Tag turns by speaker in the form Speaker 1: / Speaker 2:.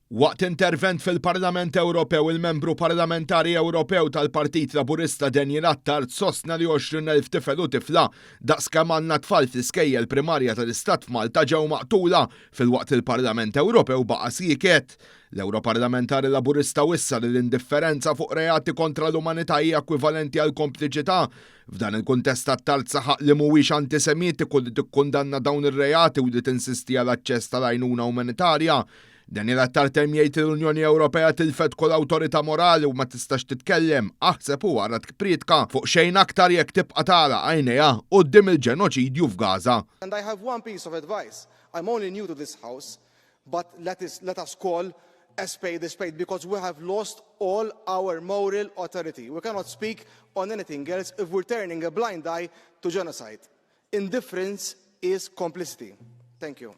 Speaker 1: Waqt intervent fil-Parlament Ewropew, il-membru parlamentari Ewropew tal-Partit Laburista Daniel Attard sostna li 20,000 tifel u tifla daqs kemm għandna tfal fl-iskejjel primarja tal-Istat f'Malta ġew maqtula filwaqt il-Parlament Ewropew baqa' sieket. L-Ewroparlamentari Laburista wissa li l-indifferenza fuq reati kontra l-umanità hija ekwivalenti għal kompliċità. F'dan il-kuntest, Attard saħaq li mhuwiex antisemitiku li tikkundanna dawn ir-reati u li tinsisti għal aċċess tal-għajnuna umanitarja. Daniel Attard temm jgħid li l-Unjoni Ewropea tilfet kull awtorità morali u ma tistax titkellem, aħseb u ara tippriedka fuq xejn aktar jekk tibqa' tagħlaq għajnejha quddiem il-ġenoċidju f'Gaza.
Speaker 2: And I have one piece of advice. I'm only new to this house, but let us call a spade a spade because we have lost all our moral authority. We cannot speak on anything else if we're turning a blind eye to genocide. Indifference is complicity. Thank you.